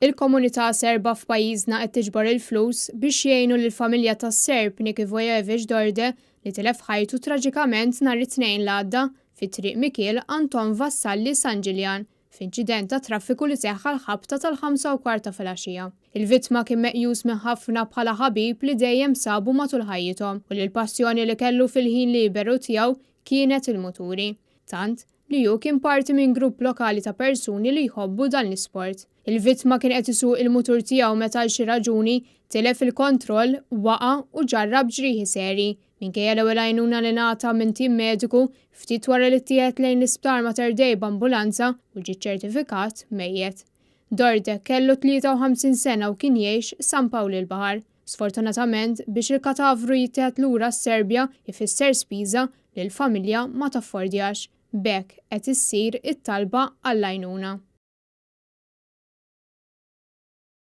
Il-komunità Serba f'pajjiżna qed tiġbor il-flus biex jgħinu lill-familja tas-Serb Nikivojevic Dorde li tilef ħajtu traġikament nhar it-Tnejn l-għadda fi Triq Mikiel Anton Vassalli San Ġiljan f'inċident tat-traffiku li seħħ għall-ħabta tal-5:15 ta' filgħaxija. Il-vittma kien meqjus minn ħafna bħala ħabib li dejjem sabu matul ħajjithom u li l-passjoni li kellu fil-ħin liberu tiegħu kienet il-muturi. Tant, li hu kien parti minn grupp lokali ta' persuni li jħobbu dan l-isport. Il-vittma kien qed isuq il-mutur tiegħu meta għal xi raġuni tilef il-kontroll, waqa' u ġarrab ġrieħi serji. Minkejja l-ewwel għajnuna li ngħata minn tim mediku, ftit wara li ttieħed lejn l-Isptar Mater Dei b'ambulanza u ġie ċċertifikat mejjet. Dorde kellu 53 sena u kien jgħix San Pawl il-Baħar. Sfortunatament, biex il-katavru jittieħed lura s-Serbja ifisser spiża li l-familja ma taffordjax. B'hekk qed issir it-talba għall-għajnuna.